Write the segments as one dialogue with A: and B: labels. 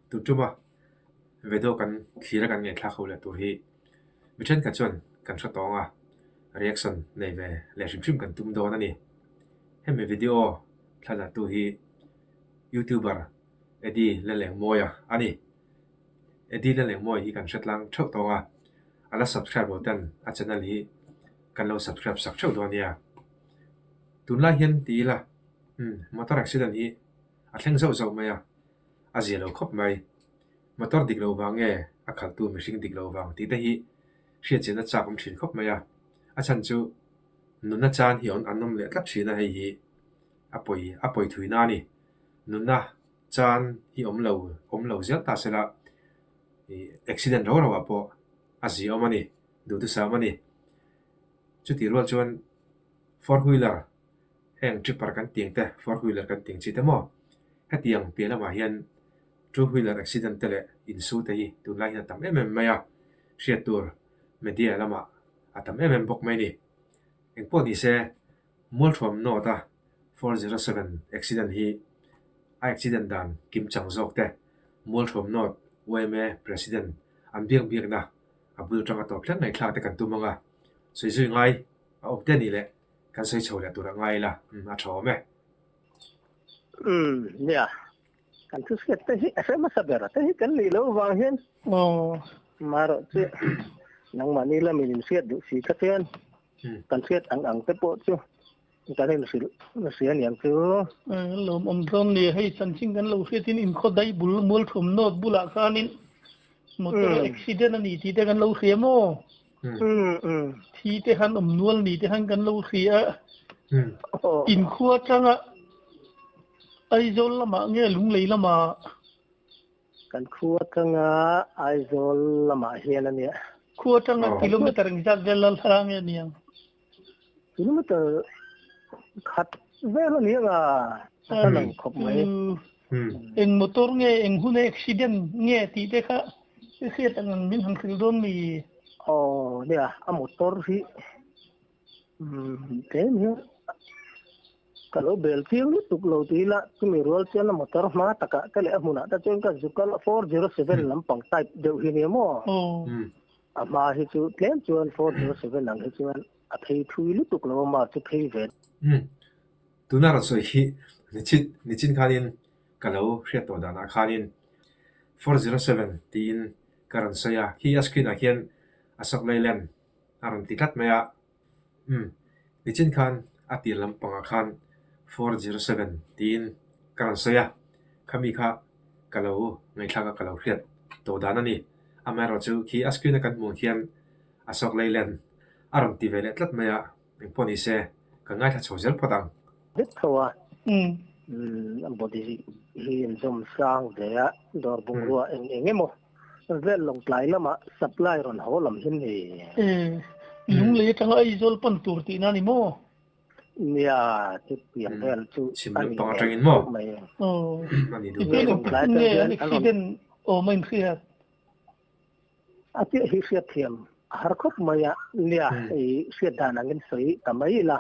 A: Tun tuma video kan thlir a kan ngaihthlak ho leh tur hi mi thenkhat chuan kan hre tawng a, reaction nei ve leh hrim hrim kan tum dawn a ni. Hemi video thlalatu hi YouTuber Eddie Lalengmawia a ni. Eddie Lalengmawia hi kan hre tlang theuh tawng a, a la subscribe lo ten a channel hi kan lo subscribe sak theuh dawn nia. Tunlai hian ti ila umm motor accident hi a thleng zauh zauh mai a, a zia lo khawp mai. Motor dik lo vang nge a khalhtu mihring dik lo vang tih te hi hriatchian a chak awm thin khawp mai a, a chhan chu nunna chan hi an awm leh tlat thin a hei hi a pawi a pawi thui na a ni. Nunna chan hi awm lo awm lo zel ta sela ih accident rau rauah pawh a zia awm a ni, duhthusam a ni. Chutih rual chuan four wheeler heng tripper kan tih ang te, four wheeler kan tih ang chi te maw hetiang piah lamah hian two wheeler accident te leh insu te hi tunlai hian a tam em em mai a, hriat tur media lamah a tam em em bawk mai a ni. Engpawh ni se Mualthuam North a 407 accident hi a accident dan kim chang zawk te Mualthuam North yma President an biak biakna a bul atanga tawp thleng ngaihthlak te kan tum ang a, sawi zui ngai a awm te nih leh kan sawi chho leh tur a ngai ila a tha awm e.
B: Umm nia, kan thu hriat te hi a hre hmasa ber te hi kan nih loh vang hian marawh chu nangmahni lamin in hriat duh si kha chuan kan hriat ang ang te pawh chu kan inhrilh hria aniang chu.
C: Lawmawm dawn ni, hei chanchin kan lo hriatin inkhaw daih bul Mualthum North bulah khanin motor accident a ni tih te kan lo hria maw? Thi te khan awm nual ni te khan kan lo hria a. Inkhua atanga Aizawl lamah nge Lunglei lamah?
B: Kan khua atanga Aizawl lamah hian a nia.
C: Khua atanga kilometer engzat vel lal thla nge niang?
B: Kilometer khat vel a nia nga a lang khawp mai.
C: Eng motor nge eng hun a accident nge tih te kha i hriat ang ang min han hrilh dawn mi?
B: Aw nia a motor hi tlem hian Ka lo bel chiang lutuk lo ti ila, chumi rual chuan a motor hma takah te leh a hmunah te chuan ka zuk a, 407 lampang type deuh hi nia maw? A hma hi chu tlem chuan 407 ang hi chuan a phei thui lutuk lo a, mar chu phei ve.
A: Umm, tuna rawn sawi hi nichin nichin khanin ka lo hriat tawh danah khanin 407 tiin ka rawn sawi a, khi a screen ah khian Ashok Leyland a rawn ti tlat mai a. Umm, nichin khan a tir lampangah khan 407 tiin ka rawn sawi a, khami kha ka lo ngaihthlak a ka lo hriat tawh dan a ni. Amaherawhchu khi a screen a kan hmuh ang khian Ashok Leyland a rawn ti ve leh tlat mai a, engpawh ni se ka ngaithla chho zel phawt ang.
B: Vek tho a, a body hi inzawm sang ve a, dawr bungrua eng eng emaw Vel Lawngtlai lamah supply rawn haw lam hi ni.
C: Lunglei atanga Aizawl pan tur tihna a ni maw?
B: Nia, chutiang vel chu
A: a ni ve khawp
B: mai.
C: Tichuan engtin nge an accident awm a inhriat?
B: A chiah hi hriatthiam a har khawp mai a, nia, i hriat dan angin sawi ta mai ila.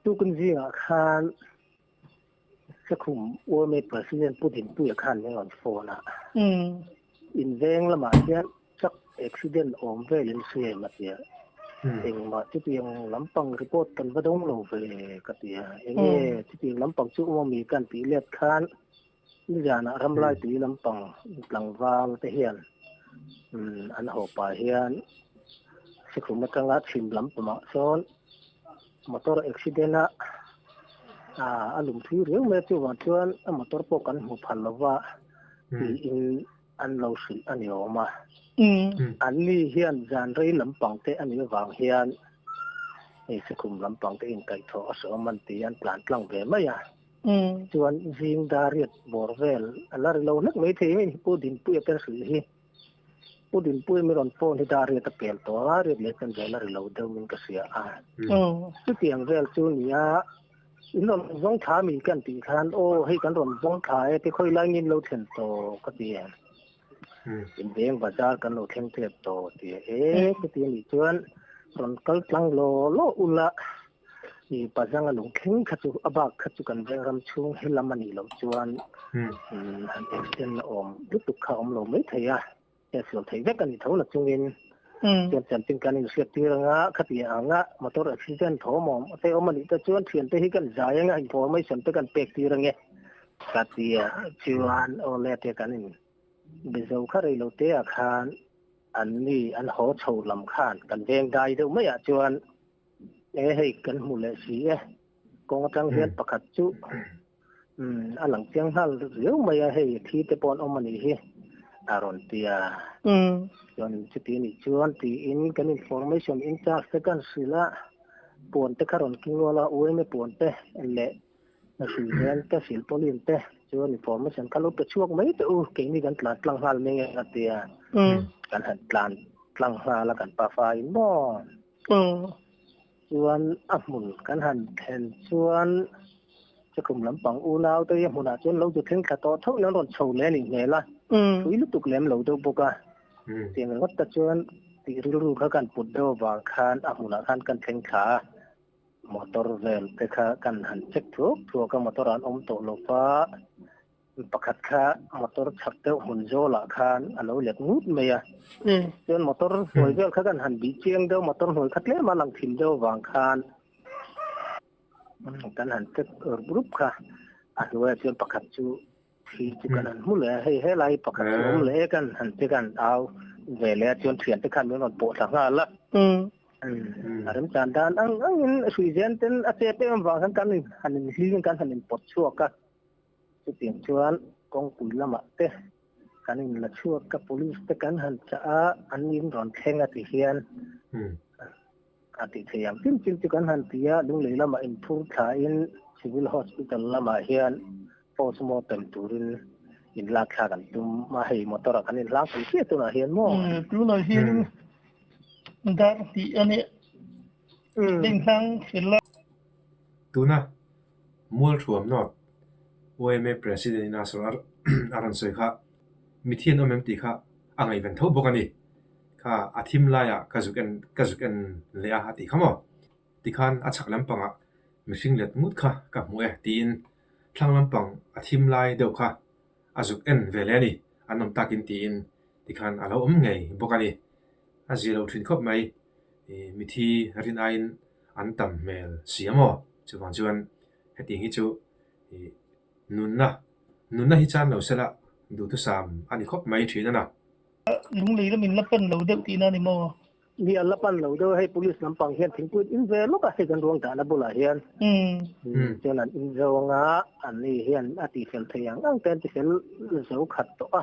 B: Tukin zingah khan Sakhum Uame President Pu Dinpuia khan min rawn phone a. In veng lamah hian truck accident awm velin hriam a tia. Engmah chutiang lampang report kan va dawng lo ve ka ti a. Enge chutiang lampang chu awm ami kan tih let khan nizanah ramlai tui lampang tlangval te hian an haw pah hian Sakhum atanga chhim lampangah sawn Motor accident a a lum thui riau mai a chuvang chuan a motor pawh kan hmu phal lova tiin an lo hrilh a ni awm a. An ni hian zan rei lampang te a nih avang hian hei Sekhum lampang te inkaihthawh a sawm an ti an tlan tlang ve mai a. Chuan zing dariat bawr vel a la ri lo hlek mai thei mai Pu Dinpuia te hrilh hi. Pu Dinpuia mi rawn phone hi dar riat a pel tawh a, riat leh chen vel a ri lo deuh in ka hria a. Chutiang vel chu nia, in rawn zawng thla mi kan tih khan aw hei kan rawn zawng thla e ti khawi lai ngin lo thlen tawh ka ti e. In veng bazar kan lo thleng tep tawh ti e. E ka ti anih chuan rawn kal tlang law law ula. I pazanga lung thleng kha chu a bak kha chu kan veng ram chhung he lam a nih loh chuan han accident na awm lutuk kha a awm lo mai thei a, hriatsual theih vek a ni tho na chungin chuan chanchin kan inhriat tir anga khati anga motor accident thawm awm te awm a nih te chuan thiante hi kan zai anga information te kan pek tir ange ka ti a, chuan awle te kan in be zo kha rei lo te ah khan an ni an haw chho lam khan kan veng dai deuh mai ah chuan E hei kan hmu leh si e, kawng atang hian pakhat chu umm a lang chiang nghal riau mai a, hei thi te pawh an awm a nih hi a rawn ti a. Chuan chuti a nih chuan tiin kan information in charge te kan hrilh a, puan te kha rawn keng rual a, UMA puan te leh hrilh te silpauline te chuan information kha lo pe chhuak mai teh u, keini kan tlan tlang nghal mai a ti a, kan han tlan tlang nghal a kan pafa in maw. Chuan a hmun kan han thlen chuan chakhum lampang unau te hi a hmunah chuan lo zu thleng thla tawh tho in an rawn chho leh a nih hmel a, thui lutuk lem lo deuh bawk a. Tiang ringawt te chuan tih rilru kha kan put deuh avang khan a hmunah khan kan thleng thla a, motor vel te kha kan han check thuak thuak a, motor ah an awm tawh lo va. Pakhat kha motor chak deuh hmun zawlah khan a lo let ngut mai a. Chuan motor hnuai vel kha kan han bih chiang deuh, motor hnuai kha tlem a lang thim deuh avang khan kan han check rup rup kha. A hnuaiah chuan pakhat chu thi chu kan han hmu leh a, hei helai pakhat chu awm leh e kan han check a, han au ve leh a, chuan thiante khan min rawn pawh thla nghal a. A remchan dan ang angin hruizen ten a chep em avang khan kan han inhling kan han inpawt chhuak a. Chutiang chuan kawngpui lamah te kan in la chhuak ka police te kan han chah a, an in rawn thleng a ti hian a tih theih ang chin chin chu kan han ti a, Lunglei lamah inphur thlain Civil Hospital lamah hian postmortem turin in lak thlak an tum a, hei motor ah kan inhlang pui chiah tunah hian maw?
C: Tunah hian dar tih a nia, inhlang fel a.
A: Tuna Mualthuam North YMA President in a a rawn sawi kha mithi an awm em tih kha a ngaihven tho bawk a ni. Kha a thim laiah ka zuk en ka zuk en leh a a tih kha maw? Tikhan a chhak lampangah mihring let ngut kha ka hmu e tiin thlang lampang a thim lai deuh kha a zuk en ve leh a ni. An awm takin tiin tikhan a lo awm ngei bawk a ni. A zia lo thin khawp mai. Mithi rin aiin an tam hmel si a maw? Chuvang chuan hetiang hi chu nunna, nunna hi chan lo sela duhthusam a ni khawp mai thin a na.
C: Lunglei lam in la pan lo deuh tihna a ni maw?
B: Ni a la pan lo deuh a, hei police lampang hian thingpui an in ve lawk a, hei kan ruang dahna bulah hian chuan an in zawng a, anni hian a tihfel thei ang ang te an tifel zo khat tawh a.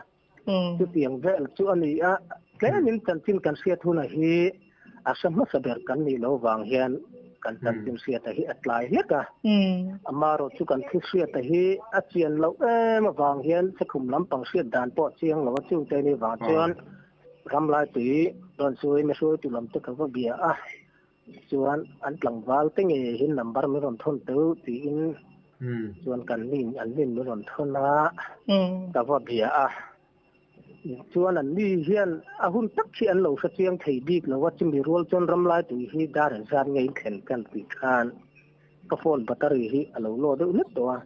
B: Chutiang vel chu a ni a, tlemin chanchin kan hriat hunah hi a hre hmasa ber kan nih loh vang hian kan chanchin hriata hi a tlai hlek a. Amaherawh chu kan thu hriata hi a chian loh em avang hian sekhum lampang hriat dan pawh a chiang lo a, chungte ni vang chuan ramlaitui rawn sawi mihruaitu lam te ka va bia a, Chuan an tlangval te ngei hi number min rawn thawn teuh tiin chuan kan nin an nin min rawn thawn a, ka va bia a. Chuan an ni hian a hun tak hi an lo hre chiang thei bik lo a, chumi rual chuan ramlai tui hi dar engzat nge in thlen kan tih khan ka phone battery hi a lo law deuh hlek tawh a,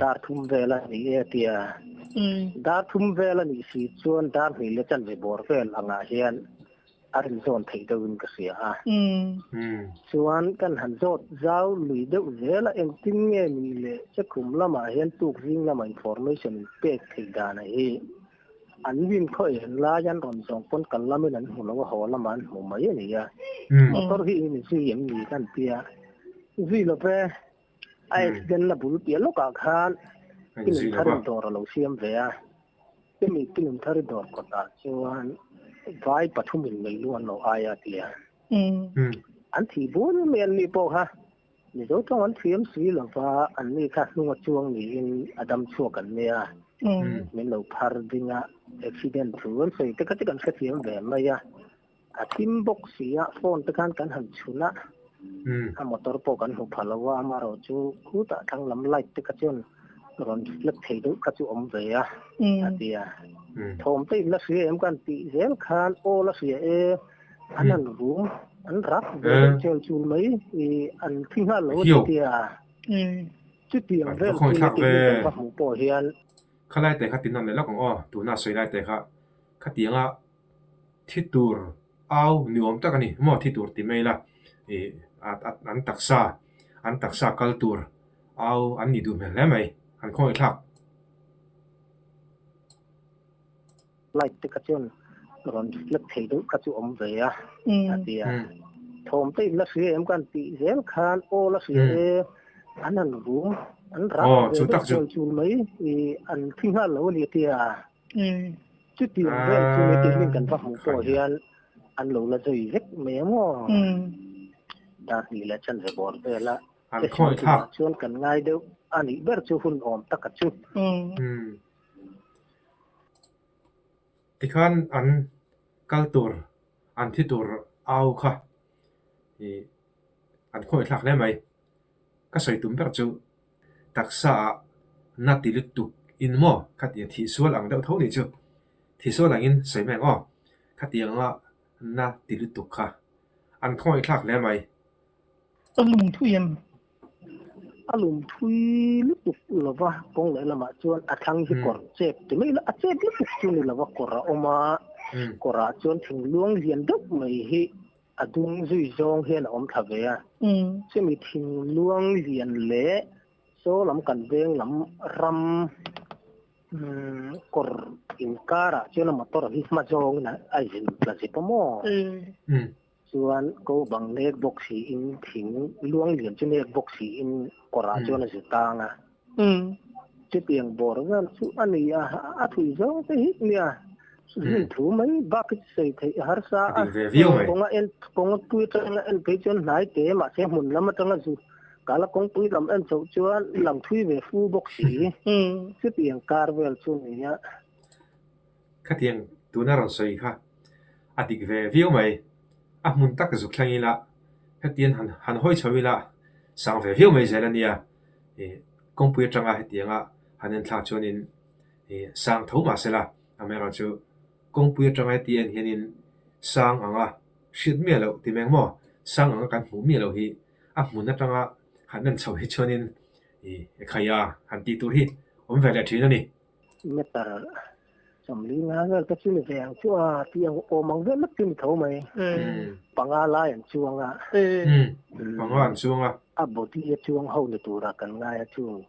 B: dar thum vel a ni e a ti a. Dar thum vel a nih si chuan dar hnih leh chanve bawr vel angah hian a rin zawn theih deuhin ka hria a. Chuan kan han zawt zau lui deuh zel a, engtin nge ni le chekhum lamah hian tuk zing lama information in pek theih dan a hi an rin khaw en lai an rawn zawng pawn kal lamin an hmu lo a, haw lamah an hmu mai a ni a. Motor hi in zui em ni kan tia zui lo ve a accident na bul piah lawkah khan i nun thar in dawr a lo siam ve a. Chumi kilum thar dawr kawtah chuan vai pathumin meilu an lo ai a ti a. An thih bur mai an ni pawh kha Mizo tawng an thiam si lova an ni kha hnunga chuang niin a dam chhuak an nia. Min lo phar ding a, accident thu an sawi te kha chu kan hrethiam ve mai a. A thim bawk si a, phone te khan kan han chhun a, a motor pawh kan hmu pha lo a, amaherawh chu khutah thlang lam light te kha chuan rawn reflect thei deuh kha chu awm ve a, a ti a. Thawm te in la hria em ka han tih zel khan aw la hria e, an han rum. An rak ve deuh chel chul mai i an thi nghal lo a ti tia. Chutiang vel chu nakin hi kan va hmuh pawh hian.
A: Khalai te kha tinawn leh lawk ang aw, tuna sawi lai te kha khatianga thi tur au ni awm tak a ni maw thi tur ti mai ila ih an taksa an taksa kal tur au an nih duh hmel hle mai an khawngaih thlak.
B: Light te kha chuan rawn reflect thei deuh kha chu awm ve a a ti a. Thawm te in la hria em kan tih zel khan aw la hria e an han rum an rak ve deuh chul chul mai i an thi nghal lo a ni a ti a. Chutiang vel chu heti hming kan va hmuh pawh hian an lo la zui vek mai ang aw. Dar hnih leh chanve bawr vel a
A: An khawi thlak.
B: Chuan kan ngai deuh a nih ber chu hun awm tak a chu.
A: Tikhan an kal tur, an thi tur au kha ih an khawi thlak hle mai. Ka sawi tum ber chu taksa ah na ti lutuk in maw khatiang thihsual ang deuh tho nih chu. Thihsual angin sawi mai ang aw. Khatianga na ti lutuk kha an khawi thlak hle mai.
C: A lum thui em?
B: A lum thui lutuk lova kawng leh lamah chuan a thlang hi kawr chep ti mai ila a chep lutuk chu ni lova kawr a awm a, kawrah chuan thingluang lian deuh mai hi a dung zui zawng hian a awm thla ve a. Chumi thingluang lian leh saw lam kan veng lam ram kawr inkarah chuan a motor hi hma zawngin a zin tla zip a maw? Chuan ko bang nek bawk siin thing luang lian chu nek bawk siin kawrah chuan a zu tang a. Chutiang bawr vel chu a ni a, a thui zawng te hi nia zin thu mai bak hi chu sawi theih a harsa a. Kawnga en kawngpui atanga en phei chuan hnai te mahse hmun lam atanga zu kala kawngpui lam en chhoh chuan lang thui ve fu bawk si. Chutiang kar vel chu a ni a.
A: Khatiang tuna rawn sawi kha a dik ve viau mai. A hmun tak zuk thleng ila hetiang han han hawi chho ila sang ve viau mai zel a nia. Ih kawngpui atanga hetianga han en thlak chuanin ih sang tho mah sela amaherawhchu kawngpui atanga heti en hianin sang anga hriat miah loh ti mai ang maw? Sang anga kan hmuh miah loh hi a hmun atanga han en chho hi chuanin ih khaia han tih tur hi awm ve leh thin a ni.
B: Meter sawmli nga vel te chu ni ve ang chu a tih ang awm ang vel lek chu ni tho mai. Panga lai an chuang a.
A: Panga an chuang a.
B: A body a chuang ho ni tura kan ngai a chung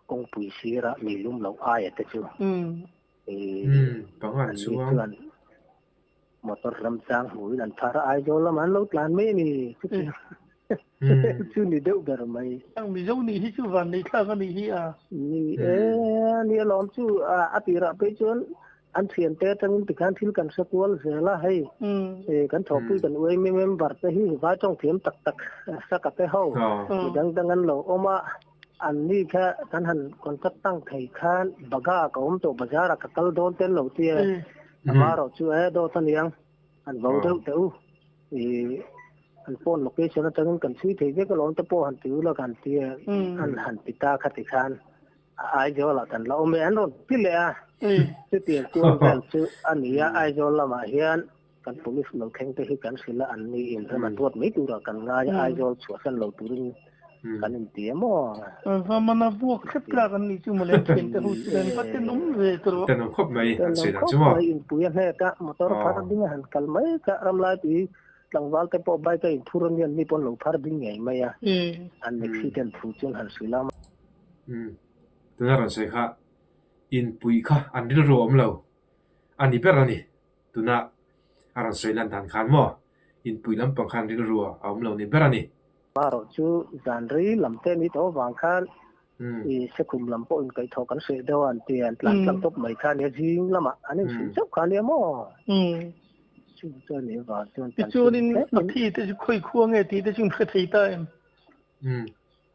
B: kawngpui sira mi lum loh aia te chu.
A: Panga an chuang.
B: Chuan motor ramchang hmuin an phar a Aizawl lamah an lo tlan mai a ni. Chu ni deuh ber mai.
C: Mizo nih hi chu van nei thlak a nih hi a.
B: Ni e, ni alawm chu a tirah phei chuan an thiante atangin tikhan thil kan hre kual zel a hei kan thawhpui kan UAMI member te hi vai tawng thiam tak tak saka te ho mi dang dang an lo awm a, an ni kha kan han contact tang thei khan baga ka awm tawh bazar ah ka kal dawn te an lo tia amaherawh chu e dawt aniang an vo deuh teh u. I an phone location atangin kan chhui thei vek alawm te pawh han ti ula kan ti a, an han ti ta kha ti khan Aizawl ah kan la awm e an rawn ti leh a, chutiang kual vel chu a ni a, Aizawl lamah hian kan police lo thleng te hi kan hrilh a, an ni in rem an ruat mai turah kan ngai a, Aizawl chhuahsan lo turin kan inti a maw?
C: Vamana vuak hrep tlak an nih chu mawle an thiante ho chu eng va tenawm ve tawh rawh.
A: Tenawm khawp mai an sawi dan
B: chu maw. Inpui a hnek a, motor phar ding a han kal mai kha ramlai tui tlangval te pawh bike a inphur a nian mi pawn lo phar ding ngei mai a, an accident thu chuan han hrilh a.
A: Umm tuna rawn sawi kha inpui kha an rilru a awm lo a ni ber a ni. Tuna a rawn sawi lan dan khan maw inpui lampang khan rilru a awm lo ni ber a ni.
B: Marawh chu zan rei lam te ni tawh avang khan i sekhum lam pawh inkaihthawh kan hreh deuh a an ti a, an tlan tlang tawp mai kha nia zing lamah an inhrilh zeuh kha nia maw? Chu chuan nih avang chuan kan
C: Tichuanin a thi te chu khawi khua nge tih te chu in hre thei ta em?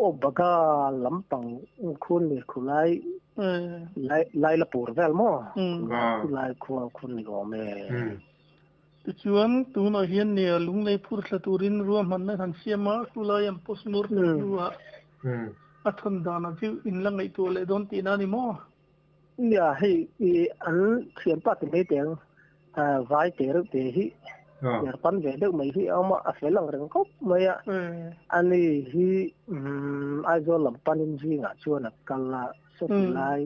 B: Aw Baga lampang khun ni khulai Lailapur vel maw? Khulai khua khun ni awm e.
C: Tichuan, tunah hian nia lunglei phur thla turin ruahmanna han siam a, chulai an post mortem hnuah a thawn danah chu in la ngaihtuah leh dawn tihna a ni maw?
B: Nia, hei i an thianpa ti mai teng vai te reuh te hi. Ner pan ve deuh mai hi a awm a, a fel ang reng khawp mai a. Ani hi Aizawl lam panin zingah chuan a kal a, sawti lai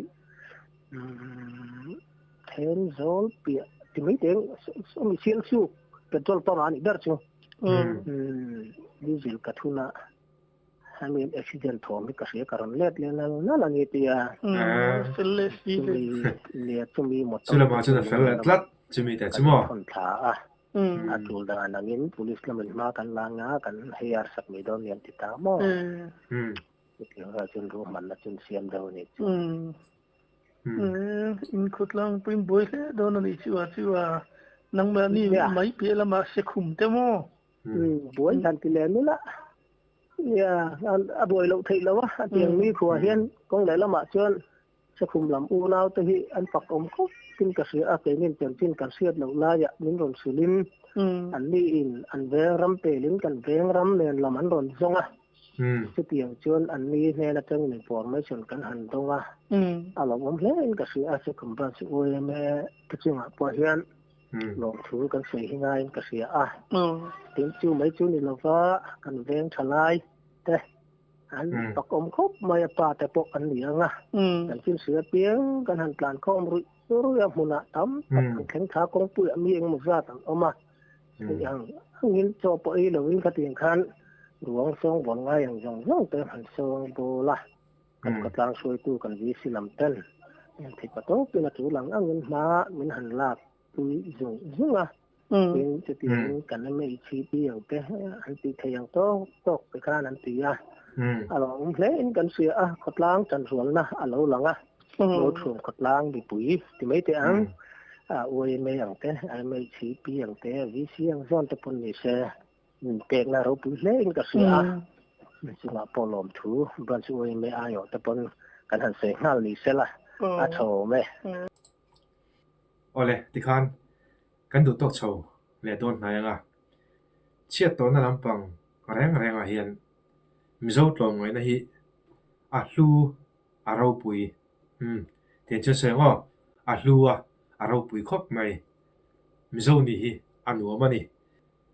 B: Thenzawl piah ti mai teng sawmi Sialsuk petrol pump ah a nih ber chu. Diesel ka thun a. Hemi accident thawm hi ka hria ka rawn let leh nal nal a ni tia.
C: Fel leh si te.
B: Chumi leh chumi motor
A: Chu lamah chuan a fel leh tlat chumi te chu maw?
B: Kan thawn thla a. A tul dan angin police lamin hma kan la anga kan heiar sak mai dawn ni an ti ta maw? Chutiang rual chuan ruahmanna chu an siam deuh a nih chu.
C: In khawtlang pawhin buai hle dawn a nih chu a chu a nangmahni mai piah lamah sekhum te maw?
B: Buai han ti leh nula. Nia, a buai loh theih lo a, a tiang mi khuah hian kawng leh lamah chuan Sakhum lam unau te hi an fak awm khawp in ka hria a, keinin chanchin kan hriat loh laiah min rawn hrilhin an niin an veng ram pelin kan veng ram nen lam an rawn zawng a, chutiang chuan an ni hnen atangin information kan han dawng a, a lawmawm hle in ka hria a, Sakhum Branch YMA te chungah pawh hian Lawmthu kan sawi hi ngaiin ka hria a. Tin chu mai chu ni lova kan veng tha lai te an pak awm khawp mai a pa te pawh an ni ang a. Kan thil hria piang kan han tlan khawm ruih ruih a hmunah tam tak an thleng tha kawngpuiah mi engemaw zat an awm a. Hei ang angin chaw pawh ei loin khatiang khan ruang sawng bawl ngai ang zawng zawng te han sawng bawl a. Kan khawtlang hruaitu kan VC lam ten en thei pa tawpin a tul ang angin hma min han lak pui zung zung a. Tin, chutiangin kan MHP ang te an tih thei ang tawk tawk te khan an ti a. A lo awm hle in kan hria a, khawtlang chanrualna a lo lang a. Lawthuam khawtlang mipui ti mai teh ang, YMA ang te, MHP ang te, VC ang zawn te pawn ni se. Pekna ropui hle in ka hria a, chungah pawh lawmthu branch YMA aiawh te pawn kan han sawi nghal ni sela a tha awm e.
A: Awle, tikhan kan duh tawk chho leh dawn hnai anga chhiat tawhna lampang reng rengah hian Mizo tlawmngaihna hi a hlu a ropui umm tiang chuan sawi ang aw, a hlu a a ropui khawp mai. Mizo nih hi a nuam a ni.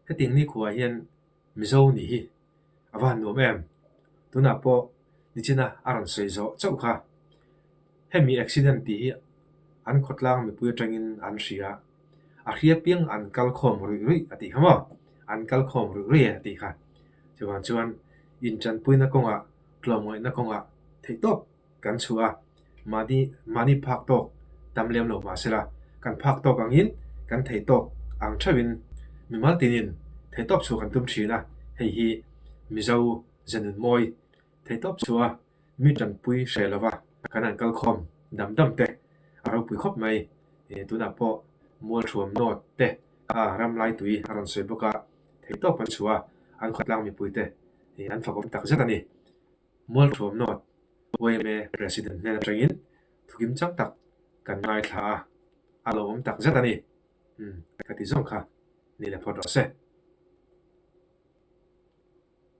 A: Hetiang nikhua hian Mizo nih hi a va han nuam em? Tunah pawh nichina a rawn sawi zawh chauh kha. Hemi accident tih hi an khawtlang mipui atangin an hria. A hria piang an kal khawm ruih ruih a tih kha maw? An kal khawm ruih ruih e a tih kha. Chuvang chuan intanpuina kawngah, tlawmngaihna kawngah theihtawp kan chhuah a, mahni mahni phak tawk tam lem lo mah sela, kan phak tawk angin kan thei tawk ang theuhin mimal tinin theihtawp chhuah kan tum thin a, hei hi Mizo Zenun Mawi theihtawp chhuah a mi tanpui hreh lova kan han kal khawm dam dam te a ropui khawp mai. Tunah pawh Mualthuam North te kha ram lai tui a rawn sawi bawk a, theihtawp an chhuah a, an khawtlang mipuite an fakawm takzet a ni. Mualthuam North YMA President hnen atangin thukim chang tak kan ngaithla a, a lawmawm tak zet a ni. Umm, ka ti zawng kha ni le phawt rawh se.